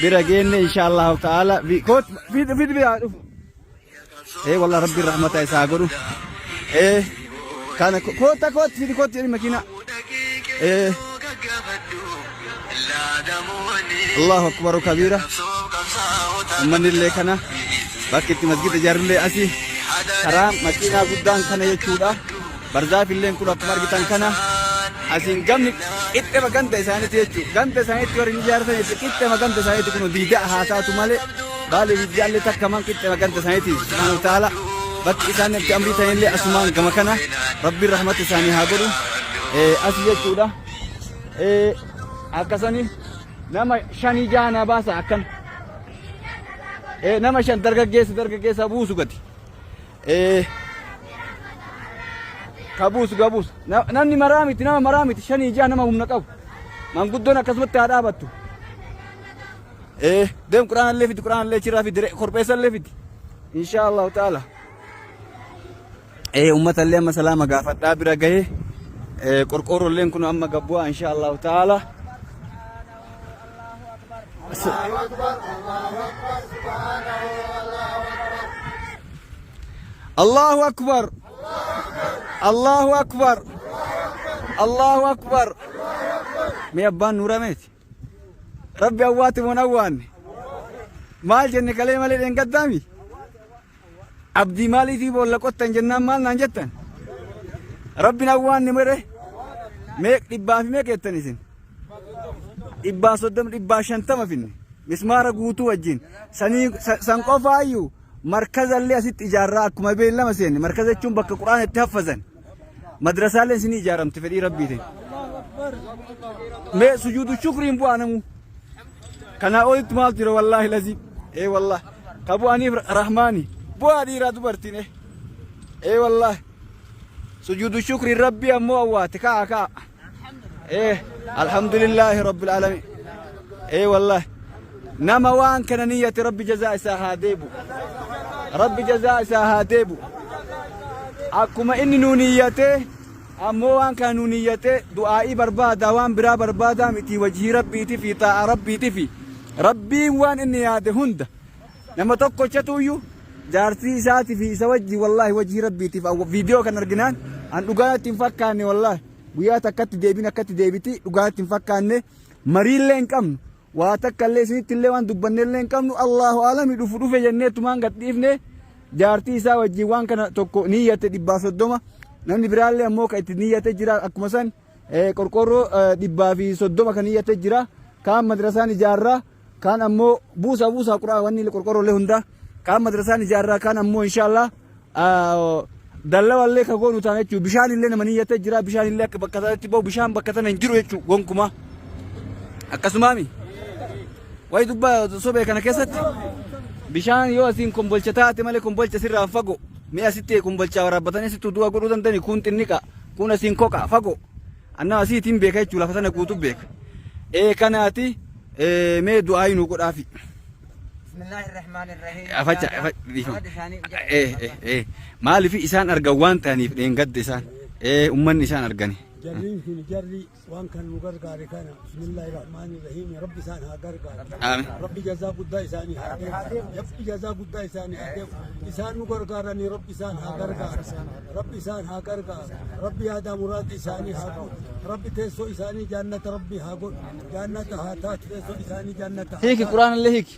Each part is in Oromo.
Bira geenne insha Allahu ta'ala. Koot fidi fidi bira dhufu. Ee wallah rabbiin rahmata isaa godhu. Ee kana koota koot fidi koot jedhi makiina. Ee Allahu akbaru kabiira. Ummanni illee kana bakki itti masgida ijaarullee asii karaa makiinaa guddaan kana jechuudha. Barzaaf illeen kun akkuma argitan kana asiin gamni qixxema ganda isaaniiti jechuudha. Ganda isaaniitti warri hin ijaaratan jechuudha. Qixxema ganda isaaniiti kun diidaa haa taatu malee baalee diidaallee takka man qixxema ganda isaaniiti subhaanahu wa ta'ala. Bakki isaan itti amrii ta'anillee asumaan gama kana rabbiin rahmata isaanii haa godhu. Asi jechuudha. Akkasani nama shanii jaha na baasa akkan. Nama shan dargaggeessa dargaggeessa buusu gadi. Ka buusu ga buusu. Namni maraa miti nama maraa miti shanii jaha nama humna qabu. Manguddoon akkasumatti haa dhaabattu. Deem quraanallee fidi quraanallee achirraa fidi korbeessallee fidi. Inshaa Allahu ta'ala. Uummatallee amma salaama gaafadhaa bira gahee qorqoorrolleen kun amma gabbu'aa inshaa Allahu ta'ala. Allahu akbar. Allahu akbar. Allahu akbar. Mee abbaan nuura meeti? Rabbi awwaati moon awwaanne? Maal jenne kalee malee dheengaddaami? Abdii maaliifii boolla qottan jennaan maal naan jettan? Rabbiin awwaanne mere meeq dhibbaa fi meeqa jettan isin? Dhibbaa soddoma dhibbaa shantama finne mismaara guutuu wajjin sanii san qofaayyuu markazallee asitti ijaarraa akkuma beellama seenne markaza jechuun bakka quraana itti haffazan madrasaaleen isinii ijaaramte fedhii rabbiitiin. Mee sujuudu shukriin bu'aa namuu. Kanaa olitti maaltu jira wallaahi lazii. Ee wallaahi. Ka bu'aniif rahmaani. Bu'aa dhiiraa dubartiin ee. Ee wallaahi. Sujuudu shukriin rabbii ammoo awwaate ka'a ka'a. Ee alhamdulillaahi rabbil aalamiin. Ee wallaahi. Nama waan kana niyyate rabbi jazaa isaa haa deebu. Rabbi jazaa isaa haa deebu. Akkuma inni nuu niyyatee Ammoo waan kana nuu niyyatee du'aa'ii barbaadaa waan biraa barbaadaa mitii wajhii Rabbiitifi xaa'a Rabbiitifi Rabbiin waan inni yaade hunda nama tokkochatuuyyu jaartii isaatifi isa wajji wallaahi wajhii Rabbiitiif viidiyoo kan arginaan an dhugaa natti hin fakkaanne wallaahi guyyaa takkatti deebiin akkatti deebiti dhugaa natti hin fakkaanne mariillee hin qabnu waa takka illee isinitti illee waan dubbanne illee hin qabnu Allahu alami dhufu dhufe jennee tumaan gad dhiifne jaartii isaa wajjin waan kana tokko niyyate 130 namni biraallee ammoo kan itti niyyate jira akkuma san qorqoorroo 130 kan niyyate jira kaan madrasaan ijaarraa kaan ammoo buusaa buusaa quraa wanni qorqoorroo illee hundaa kaan madrasaan ijaarraa kaan ammoo inshaallah Dallawallee ka goonu taana jechuudha. Bishaan illee nama niyyatee jira. Bishaan illee akka bakka sanatti bahu bishaan bakka sana hin jiru jechuudha gonkumaa. Akkasumaami. Wayi dubbaa sobee kana keessatti bishaan yoo asiin kombolcha taate malee kombolcha sirraa hin fagoo. Mi'a asitti kombolchaa waraabbatanii asitti du'a godhuu danda'ani kun xinniqa kun asiin koqa fagoo. Annaa asiitiin beeka jechuudha lafa sana guutuu beeka. Ee kanaati mee du'aa nu godhaafi. Bismillahirrahmanirrahim. Afacha dhiifama. Eh eh eh maaliif isaan argan waan ta'aniif dheengadda isaan ummanni isaan argani. Jarriin kun jarri waan kan nu gargaare kana bismillahirrahmanirrahim rabbi isaan haa gargaaru. Aamin. Rabbi jazaa guddaa isaanii haa deebisu. Rabbi jazaa guddaa isaanii haa deebisu. Isaan nu gargaaranii rabbi isaan haa gargaaru. Rabbi isaan haa gargaaru. Rabbi yaadaa muraada isaanii haa godhu. Rabbi teessoo isaanii jannata rabbi haa godhu. Jannata haa taatu teessoo isaanii jannata haa Hiiki taatu. quraan illee hiiki.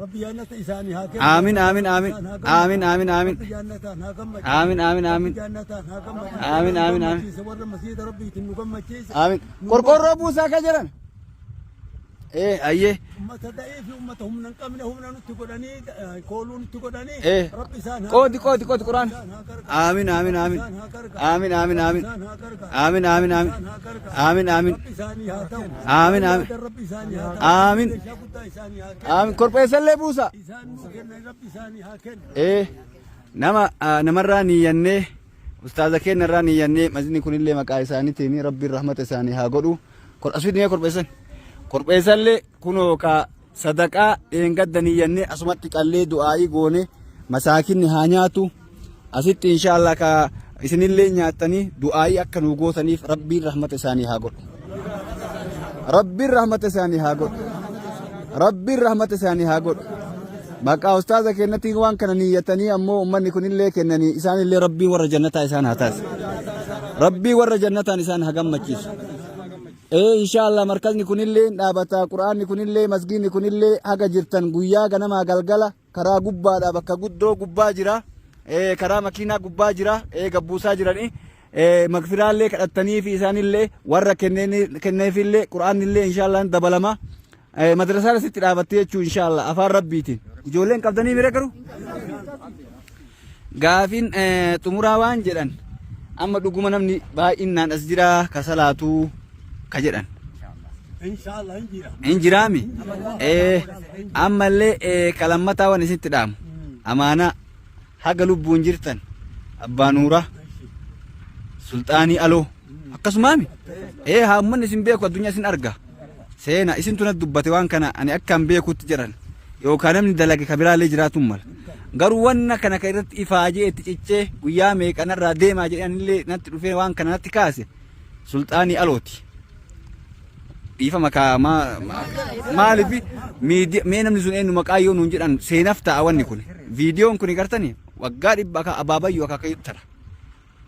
Rabbi jannata isaanii haa kennu. Aamin aamin aamin Isaan haa gammachiisu. aamin aamin aamin Rabbi jannataan haa gammachiisu. aamin aamin Rabbi aamin jannataan haa gammachiisu. aamin Nu aamin aamin gammachiise warra masiida Rabbiitiin nu gammachiise. aamin. Nu Qorqoorroo buusaa ka jedhan. Ee ayyee. Ummata da'ii fi ummata humna hin qabne humna nutti godhanii kooluu nutti godhanii rabbi isaan haa Qoodi qoodi qoodi quraan. isaan haa gargaaru. Aamin aamin aamin. Isaan haa gargaaru. Aamin aamin aamin. Isaan haa gargaaru. Aamin aamin aamin. Isaan haa gargaaru. Aamin aamin. Rabbi isaanii haa ta'u. Aamin aamin. Yaadan rabbi isaanii haa ta'u. Aamin. Meeshaa guddaa isaanii haa kennu. Aamin korbeessallee buusa. Isaan nuu kennan rabbi isaanii haa kennu. Ee nama namarraa niyyannee ustaaza keenyarraa niyyannee masjidni kunillee maqaa isaaniitiin rabbiin rahmata isaanii haa godhu. Kor asii mee korbeessan. Korbeessallee kunoo ka sadaqaa dheengadda niyyannee asumatti qallee du'aa'ii goone masaakinni haa nyaatu. Asitti inshaallah ka isinillee nyaattanii du'aa'ii akka nuu gootaniif rabbiin rahmata isaanii haa godhu. Rabbiin rahmata isaanii haa godhu. Rabbiin rahmata isaanii haa godhu. Maqaa ustaaza keenyatiin waan kana niyyatanii ammoo ummanni kunillee kennanii isaanillee Rabbiin warra jannataa isaan haa taasisu. Rabbii warra jannataan isaan haa gammachiisu. Ee inshaallah markazni kunillee hin dhaabata qur'aanni kunillee masgiinni kunillee haga jirtan guyyaa ganamaa galgala karaa gubbaadha bakka guddoo gubbaa jira. Ee karaa makiinaa gubbaa jira. Ee gabbuusaa jiranii. Ee magfiraallee kadhattanii fi isaanillee warra kenneefillee qur'aannillee inshaallah hin dabalama. Ee madrasaan asitti dhaabatte jechuun inshaallah afaan rabbiitiin. Ijoolleen qabdanii mira garuu? Gaafin xumuraa waan jedhan amma dhuguma namni baay'innaan as jira ka salaatuu ka jedhan. Inshallah hin jira. Hin jiraami? Ee ammallee ka lammataa waan isinitti dhaamu amaanaa haga lubbuun jirtan abbaa nuuraa sulxaanii aloo akkasumaami? Ee haa ummanni isin beeku addunyaa isin arga. Seena isintu natti dubbate waan kana ani akkaan beekutti jedhan yookaan namni dalage ka biraallee jiraatuun mala. Garuu wanna kana ka irratti ifaajee itti cichee guyyaa meeqa narraa deemaa jedhee anillee natti dhufee waan kana natti kaase sulxaanii alooti. Dhiifama kaa maaliif miidiyaa mee namni sun eenyu maqaa yoo nuun jedhan seenaf ta'a wanni kun. Viidiyoon kun gartani waggaa dhibba akka abaabayyuu akaakayyuu tara.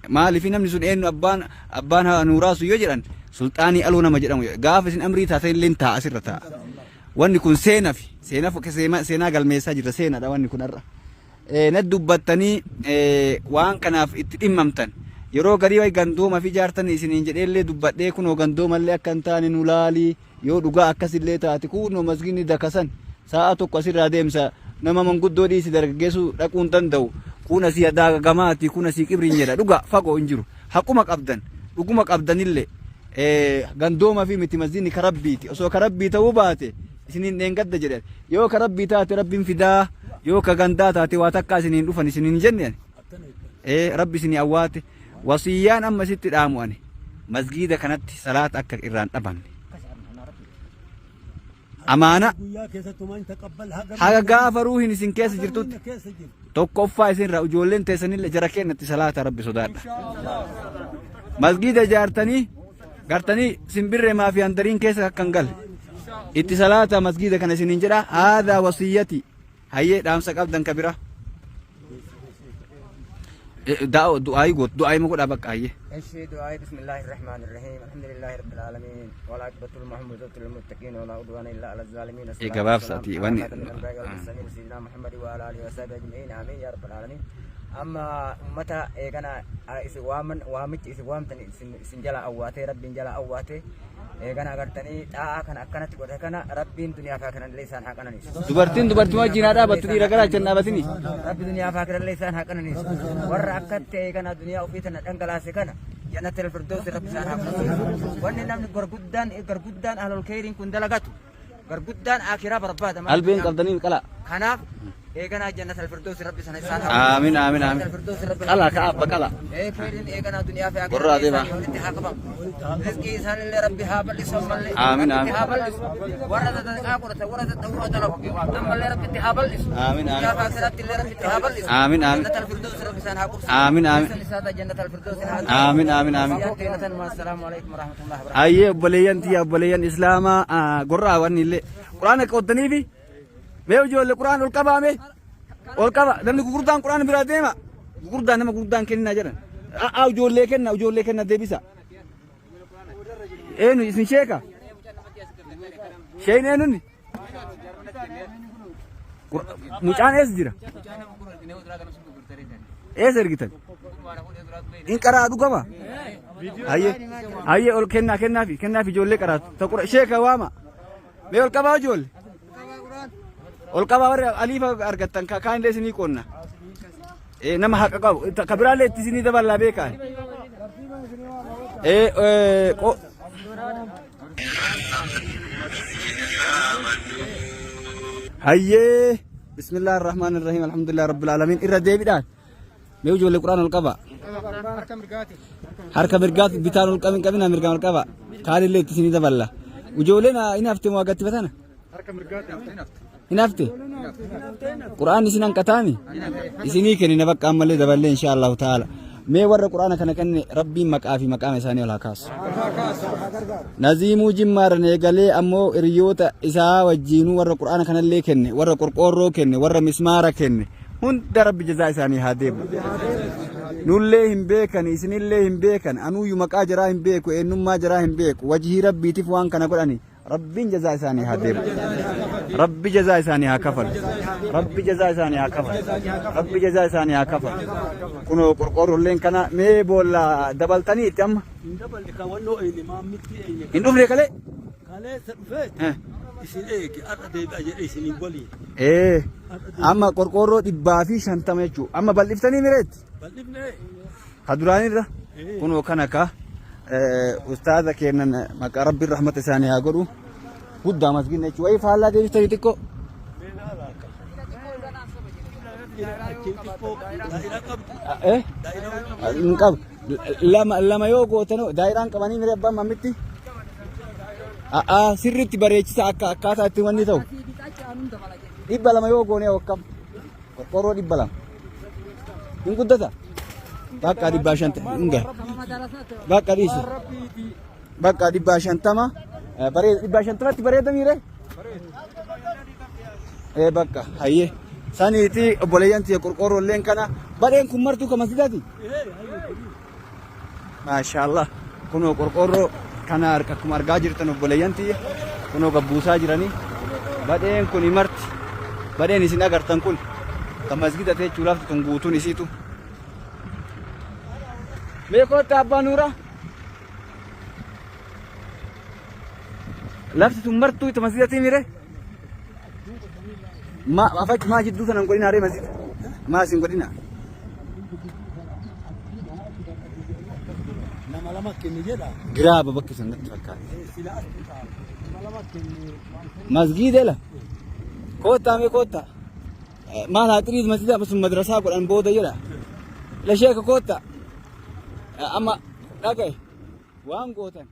Maaliif namni sun eenyu abbaan abbaan nuuraa sun yoo jedhan sulxaanii aloo nama jedhamu gaafa isin amrii taatan illee taa'a asirra taa'a. Wanni kun seenafi seenaf seenaa galmeessaa jirra seenaadha wanni kun har'a. Na dubbattanii waan kanaaf itti dhimmamtan yeroo garii wayi gandooma fi ijaartan isiniin jedheellee dubbadhee kunoo gandoomallee akka hin taane nu laalii yoo dhugaa akkasillee taate kunoo masginni dakasan sa'a tokko asirraa deemsa nama manguddoo dhiisi dargaggeessuu dhaquu hin danda'u kun asii adaagamaati kun asii qibriin jedha dhugaa fagoo hin jiru haquma qabdan dhuguma qabdanillee gandooma fi miti masginni ka rabbiiti osoo ka rabbii ta'uu baate isiniin dheengadda jedhan yoo ka rabbii taate rabbiin fidaa yoo ka gandaa taate waa takkaa isiniin dhufan isiniin jenne ani ee rabbi isinii awwaate wasiyyaan amma isitti dhaamu ani masgiida kanatti salaata akka irraan dhabamne amaana Guyyaa keessattuu man taqabbal haga haga gaafa ruuhin isin keessa jirtutti keessa jirtu. tokkoffaa isinirraa ijoolleen teessanillee jara keenyatti salaata rabbi sodaadha. Masgiida ijaartanii gartanii simbirree maafi handariin keessa akka hin galle itti salaata masgiida kana isiniin jedha haadha wasiyyati hayyee dhaamsa qabdan ka bira. Du'aayii gootu du'aayii ma godhaa bakka hayyee. إيش دعاء بسم الله الرحمن الرحيم الحمد لله رب العالمين والعاقبة للمحمودة للمتقين ولا عدوان إلا على الظالمين إيه gabaabsa والسلام ati على wanni- خاتم الأنبياء والمرسلين سيدنا محمد وعلى آله وصحبه أجمعين آمين يا رب العالمين أما أمتا إيغانا إسي وامن وامتي إسي وامتن إسن جلا أواتي ربين جلا أواتي Eegana agartanii xaa'aa kana akkanatti godhe kana rabbiin duniyaa fi akirallee isaan haa qananiisu. Dubartiin dubartii wajjin haa dhaabattu dhiira garaa hin dhaabatini. Rabbi duniyaa fi akirallee isaan haa qananiisu. Warra akkatti eegana duniyaa ofii tana dhangalaase kana jannatul firdoosi rabbi isaan haa qananiisu. Wanni namni garguddaan garguddaan ahlul keeyriin kun dalagatu garguddaan akiraa barbaada. malee Albeen duniyaa- qabdanii qalaa. Kanaaf eeganaa jannatul firdoosi rabbi sana isaan haa Aamin aamin aamin. Jannatul firdoosi rabbi Qalaa ka'a abba qalaa. Ee keeyriin eeganaa duniyaa fi Gorraa akiraa deemaa. isaanii walitti haa qabamu. Rizqii isaanillee rabbi haa bal'isu ammallee. Aamin, Rabbi aamin. haa bal'isu. Warra sadaqaa godhatan warra tatawwaa dalagu ammallee rabbi itti haa bal'isu. Aamin, aamin. Duniyaa fi akhiratti illee rabbi itti haa bal'isu. Aamin, aamin. Jannatal firdaus rabbi isaan haa qubsiisu. Aamin, aamin. Keessan isaa ta'a jannatal firdaus haa Aamin, aamin, aamin. Siyaa keenatan assalaamu alaikum warahmatullahi wabarakatuh. Ayyee obboleeyyan tiyya obboleeyyan islaamaa gorraa wanni illee quraana qooddaniifi mee ijoollee quraan ol qabaa mee ol qaba namni gurguddaan quraan biraa deema gurguddaan nama gurguddaan kennaa jedhan a'aa ijoollee kenna ijoollee kenna deebisa eenyu isin sheeka sheen eenyunni mucaan eessa jira eessa ergitan in qaraa dhugama hayyee hayyee ol kennaa kennaafi kennaafi ijoollee qaraatu ta qura sheeka waama Mee ol qabaa ijoolle. Ol qabaa warri aliifa argattan kaan illee isinii qoonna. Ee nama haqa qabu ka biraallee itti isinii daballaa beekaa. Ee ee qo Hayyee bismillaahi rahmaani rahiim alhamdulillahi rabbil aalamiin irra deebiidhaan Mee ijoollee Qur'aan ol qaba. Harka mirgaati bitaan ol qabin qabina mirgaan ol qaba. Kaanillee itti isinii daballa. Ijoolleen hin hafte moo agatti batana? Hin hafte? Qur'aan isin hanqataami? Isinii kennina bakka ammallee daballee insha Allahu ta'ala. Mee warra Qur'aana kana kenne Rabbiin maqaa fi maqaama isaanii ol haa kaasu. Naziimuu Jimmaarran eegalee ammoo hiriyoota isaa wajjiinuu warra Qur'aana kanallee kenne, warra qorqoorroo kenne, warra mismaara kenne hunda Rabbi jazaa isaanii haa deebu. Nullee hin beekan, isinillee hin beekan, anuuyyu maqaa jaraa hin beeku, eenyummaa jaraa hin beeku. Wajhii Rabbiitiif waan kana godhani Rabbiin jazaa isaanii haa deebu. Rabbi jazaa isaanii haa kafalu. Rabbi jazaa isaanii haa kafalu. Rabbi jazaa isaanii haa kafalu. Kunoo qorqoorrolleen kana mee boolla dabaltanii itti amma Hin daballe ka wannoo eeyne maammitti eeyne. hin dhufne kalee. Kaleessa dhufeet isin eege har'a deebi'a jedhe isiniin waliin. Ee amma qorqoorroo 150 jechuudha. Amma bal'iftanii mireetti. Bal'ifne. Ka duraanirra kunoo kana ka ustaaza keennan maqaa rabbiin rahmata isaanii haa godhu. Guddaa masginna jechuudha. Wayii faallaa deebiftanii xiqqoo. Eh? Hin qabu. Lama lama yoo gootan daayiraan qabanii mire abbaan mammitti. A'aa sirriitti bareechisa akka akkaataa itti wanni ta'u. 200 yoo goone akkam? Qorqoorroo 200. Hin guddata? Bakka 150 hin gahe. Bakka dhiisi. Bakka 150 bareeda 150tti bareeda miire? Ee bakka hayyee. Saniiti obboleeyyan tiyya qorqoorroolleen kana badheen kun martuu ka masjidaati? Maashaallah kunoo qorqoorroo kana harka akkuma argaa jirtan obboleeyyan tiyya kunoo gabbuusaa jiranii badheen kun marti badheen isin agartan kun kan masgida teechuu lafti tun guutuun isiitu. Mee kootta abbaa nuuraa. Lafti tun martuu itti masgidatii mire. Ma afachi maa jidduu sana hin godhinaa ree masjida. Maa isin godhinaa. Nama lama kenne jedha. Giraaba bakki sun natti fakkaata. Sila as tuqaa. Nama lama kenne. Masgiida la. Koottaa mee koottaa. Maal haa xiriis masjida amma sun madrasaa godhan booda jedha. La sheeka koottaa. Amma dhagaye waan gootan.